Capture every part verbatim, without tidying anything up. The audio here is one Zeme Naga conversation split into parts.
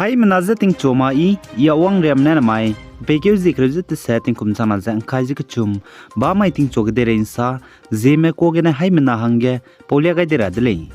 Haimena ze tingchu ma i, i a wang riam ne namai, peikeu zie kereu ze tese tingkum changna ze ngkai ze kechum, ba mai tingchu kedeirei nsa, Zeme kuâ gene haimena hangge paulia gai de ra de lei.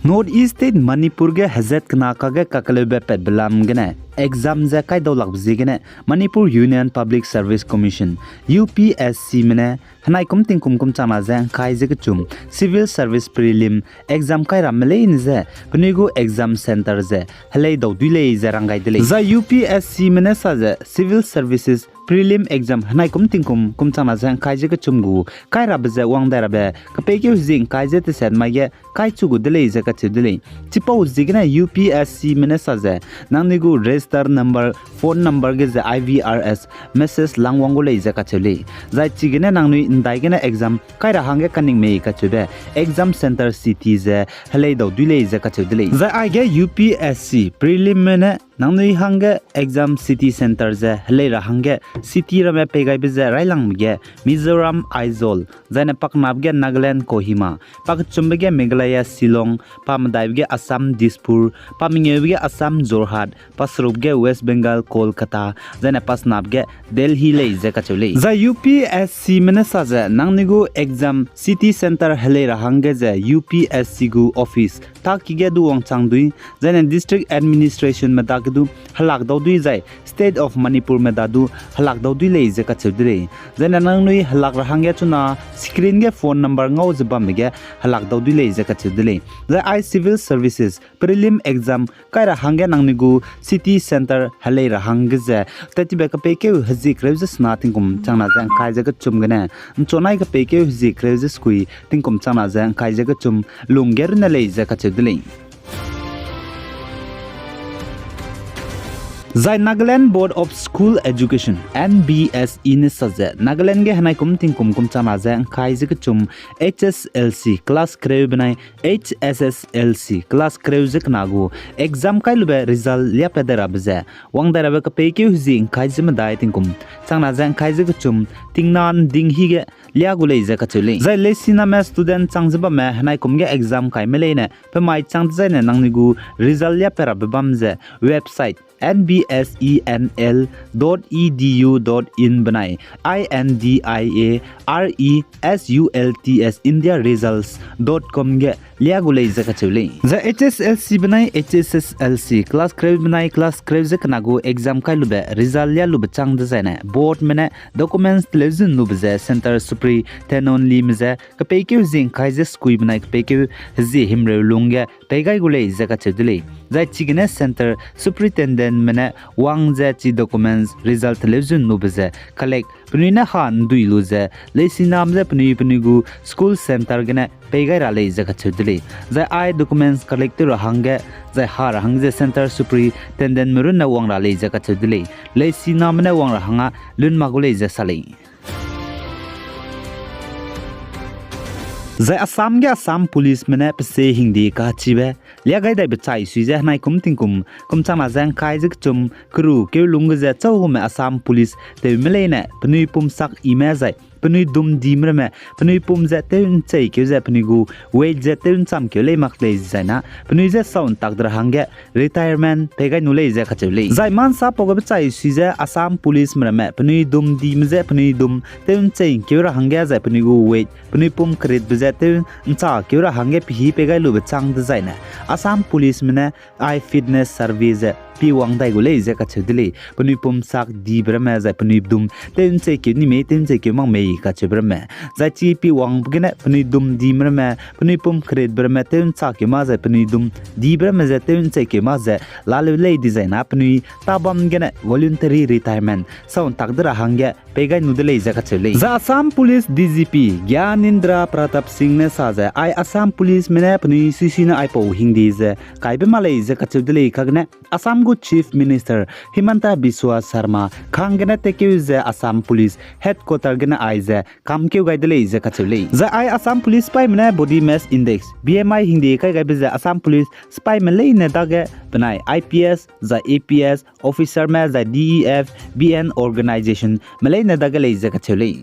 North East State Manipur ge hezat kena kage kakeleube patbe lam gene exam ze kaidau lakbe ziegene Manipur Union Public Service Commission, U P S C me ne henai kum tingkum kum changna ze ngkai ze kechum Civil Service Prelim exam kai ramme leine ze penui gu exam centre ze helei dau dui lei ze rang gai de lei. Zai U P S C me ne sa ze Civil Services Prelim exam henai kum tingkum kum changna ze ngkai ze kechum gu kai rabe ze wang dai rabe kepeikeu hezi ngkai ze teset mai ge kaichu gu de lei ze kacheu de lei. Chipau ziegene U P S C me ne sa ze nangnui gu register number, phone number ge ze I V R S message lang wang gu lei ze kacheu lei. Zai chigene nangnui ndai gene exam kai ra hangge kaning mei kacheube exam centre city ze helei dau dui lei ze kacheu de lei. Zai aige U P S C Prelim me ne nangnui hangge exam city centre ze helei ra hangge city ramme peigaibe ze railangbe ge Mizoram, Aizawl, zaine paknabe ge Nagaland, Kohima, pakechumbe ge Meghalaya, Shillong, pamedaibe ge Assam, Dispur, pamengeube ge Assam, Jorhat, paserube ge West Bengal, Kolkata, zaine pasnabe ge Delhi lei ze kacheu lei. Zai U P S C me ne sa ze nangnui gu exam city centre helei ra hangge ze U P S C gu office taki ge du wangchang dui, zaine district administration me dage du helak dau dui zai State of Manipur me da du helak dau dui lei ze kacheu de lei. Zaine nangnui helak ra hangge chuna screen ge phone number ngau ze bambe ge helak dau dui lei ze kacheu de lei. Zai ai Civil Services Prelim exam kai ra hangge nangnui gu city centre helei ra hangge ze, tetibe kepeikeu hezi kereu ze sena tingkum changna ze ngkai ze kechum gene, nchunai kepeikeu hezi kereu ze sekui tingkum changna ze ngkai ze kechum lungge runne lei ze kacheu de lei. Zai Nagaland Board of School Education, N B S E ne sa ze Nagaland ge henai kum tingkum kum changna ze ngkai ze kechum H S L C class kereu benai H S S L C class kereu ze kena gu exam kai lube result liapat dai rabe ze wang dai rabe kepeikeu hezi ngkai ze medai tingkum changna ze ngkai ze kechum tingna nding hi ge lia gu lei ze kacheu lei. Zai leisiname student chang ze bamme henai kum ge exam kaime leine pemai chang dezaine nangnui gu result liapat rabe bam ze website N B S E N L dot E D U dot in benai I N D I A R E S U L T S India results dot com ge lia gu lei ze kacheu lei. Zai H S L C benai H S S L C class kereu benai class kereu ze kena gu exam kai lube result lia lube chang dezaine board me ne documents teleuzun lube ze centre superintendent lime ze kepeikeu hezi ngkai ze sekui benai kepeikeu hezi himreu lungge pei gai gu lei ze kacheu de lei. Zai chigene centre superintendent me ne wang ze chi documents result teleuzun lube ze collect penui ne ha ndui lu ze leisiname ze penui penui gu school centre gene pei gai ra lei ze kacheu de lei. Zai ai documents collect tew ra hangge, zai ha ra hangge ze centre superintendent me runne wang ra lei ze kacheu de lei. Leisiname ne wang ra hangge lun mak gu lei ze sa lei. Zai Assam ge Assam Police me ne pese hingde kachibe lia gai daibe chai sui ze henai kum tingkum kum changna ze ngkai ze kechum keru keu lungge ze chaume Assam Police tewme leine penui pum sak ime zai penui dum dime ramme penui pum ze tew ncheikeu ze penui gu weight ze tew ncham keu lei mak lei zaina penui ze sau ntak de ra hangge retirement pei gai nu lei ze kacheu lei. Zai mansa pau gabe chai sui ze Assam Police me ramme penui dum dime ze penui dum tew ncheikeu ra hangge zai penui gu weight penui pum keritbe ze tew nchakeu ra hangge pehî pei gai lube chang dezaine Assam Police me ne ai fitness survey ze pi wang dai gu lei ze kacheu de lei. Penui pum sak dibe ramme zai penui dum tew ncheikeu ni mei tew ncheikeu mak mei kacheube ramme. Zai chi pi wangbe gene penui dum dime ramme penui pum keritbe ramme tew nchakeu ma zai penui dum dibe ramme ze tew ncheikeu ma ze laleu lei dezaina penui tabam gene voluntary retirement sau ntak de ra hangge pei gai nu de lei ze kacheu lei. Zai Assam Police D G P Gyanendra Pratap Singh ne sa ze ai Assam Police me ne penui suisui ne aipau hingde ze kaibe ma lei ze kacheu de lei kagene Assam gu Chief Minister Himanta Biswa Sarma kang gene tekeu ze Assam Police Headquarter gene aize kamkeu gai de lei ze kacheu lei. Zai ai Assam Police sipaime ne body mass index, B M I hingde kai gaibe ze Assam Police sipaime leine dage benai I P S zai A P S officerme zai D E F, B N organization me leine dage lei ze kacheu lei.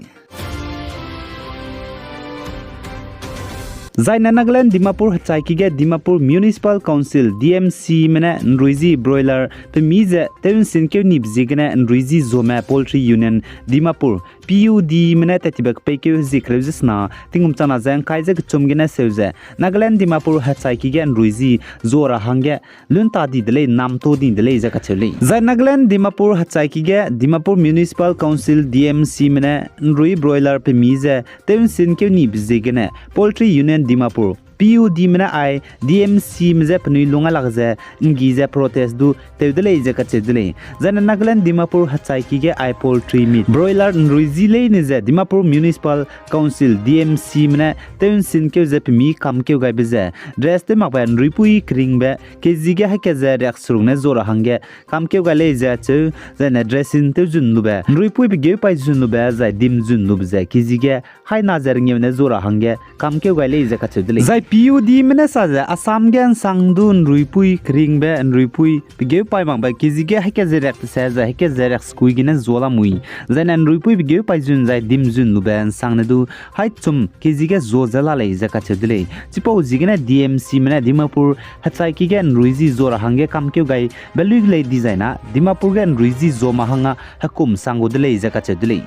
Zaine Nagaland Dimapur hechaiki ge Dimapur Municipal Council, D M Cme ne ’nruiji broiler pemi ze tew ’nsin keu nibe ziegene ’nruiji zome Poultry Union Dimapur, P U Dme ne tattibe kepeikeu hezie kereu ze sena tingkum changna ze ’ngkai ze kechum gene seu ze Nagaland Dimapur hechaiki ge ’nruiji zua ra hangge lun ta di de lei, namto di de lei ze kacheu lei. Zai Nagaland Dimapur hechaiki ge Dimapur Municipal Council, D M Cme ne ’nrui broiler pemi ze tew ’nsin keu nibe ziegene Poultry Union Dimapur, P U Dme ne ai D M Cme je penui lung ai lak ze ’nggi ze protest du tew de lei ze kacheu de lei. Zaine Nagaland Dimapur hechaiki ge ai poultry meat, broiler ’nruiji leine ze Dimapur Municipal Council, D M Cme ne tew ’nsin keu ze pemi kamkeu gaibe ze dress tew makbe ’nruipui keringbe K G ge haika ze riakseruk ne zua ra hangge kamkeu gai lei ze cheu, zaine dressing tew zun lube, ’nruipui pegeu paî zun lube, zai dim zun lube ze K G ge haina ze rengeu ne zua ra hangge kamkeu gai lei ze kacheu de lei. Zai P U Dme ne sa ze Assam ge ’nsang du ’nruipui keringbe, ’nruipui pegeu paî makbe K G ge haika ze riak tese zai haika ze riak sekui gene zua lamui, zaine ’nruipui pegeu paî zun zai dim zun lube ’nsang ne du hai chum K G ge zua ze la lei ze kacheu de lei. Chipau ziegene D M Cme ne Dimapur hechaiki ge ’nruiji zua ra hangge kamkeu gaibe lui lei dizai na Dimapur ge ’nruiji zua ma hangge hekum sang gu de lei ze kacheu de lei.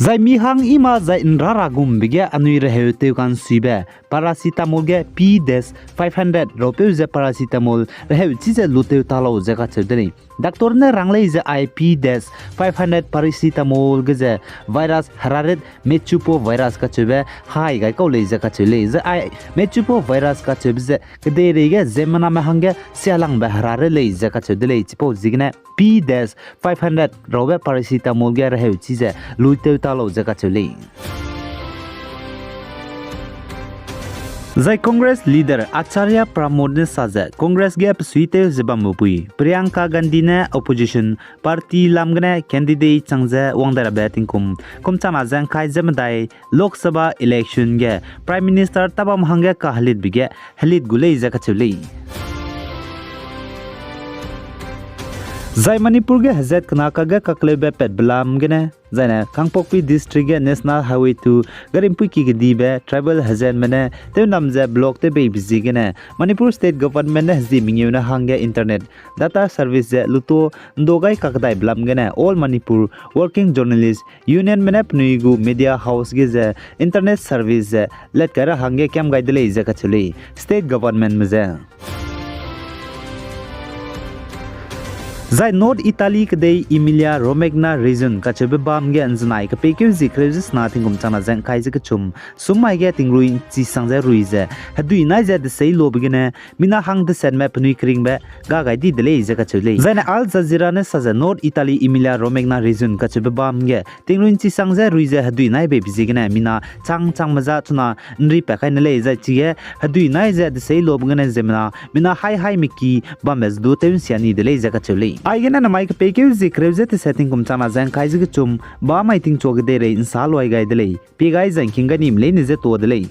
Zai mi hang i ma zai ’nra ra gumbe ge anui reheu tew ka'nsuibe paracetamol ge P dash five hundred rapeu ze paracetamol reheu chi ze lutew ta lau ze kacheu de lei. Doctor ne rang lei ze ai P dash five hundred paracetamol ge ze virus heraret mechupo virus kacheube hai gai kau lei ze kacheu lei. Zai ai mechupo virus kacheube ze kedeirei ge ziemmename hangge sialangbe heraret lei ze kacheu de lei. Chipau ziegene P dash five hundred rabe paracetamol ge reheu chi ze lutew ta lau ze kacheu lei. Zai Congress leader Acharya Pramod ne sa ze Congress ge pesuitew ze bambe pui Priyanka Gandhi ne opposition party lam gene candidate chang ze wang dai rabe tingkum kum changna ze ’ngkai ze medai Lok Sabha election ge Prime Minister tabam hangge kahelitbe ge helit gu lei ze kacheu lei. Zai Manipur ge hezat kena kage kakleube patbe lam gene, zaine Kangpokpi District ge National Highway two garimpui ki kedibe tribal hezatme ne tewnam ze block tew beibe ziegene, Manipur State Government ne hezie mengeu ne hangge internet data service ze luto ’ndu gai kakdaibe lam gene All Manipur Working Journalist Unionme ne penui gu media house ge ze internet service ze let kai ra hangge kiam gai de lei ze kacheu lei, state governmentme ze. Zai North Italy kedei Emilia Romagna region kacheube bam ge ’nzenai kepeikeu zie kereu ze sena tingkum changna ze ’ngkai ze kechum, summai ge tingrui ’nchi sang ze rui ze hedui nai ze desei lobe gene mina hang desetme penui keringbe ga gai di de lei ze kacheu lei. Zaine Al Jazeera ne sa ze North Italy Emilia Romagna region kacheube bam ge tingrui ’nchi sang ze rui ze hedui nai beibe ziegene mina chang changme za chuna ’nri pat kai ne lei, zai chige hedui nai ze desei lobe gene ziemmena mina hai haime ki bambe ze du tew ’nsia ni de lei ze kacheu lei. Aigene namai kepeikeu zie kereu ze teset tingkum changna ze ’ngkai ze kechum, ba mai tingchua kedeirei ’nsa luai gai de lei, pie gai zai ’ngking gai nime leine ze tuâ de lei.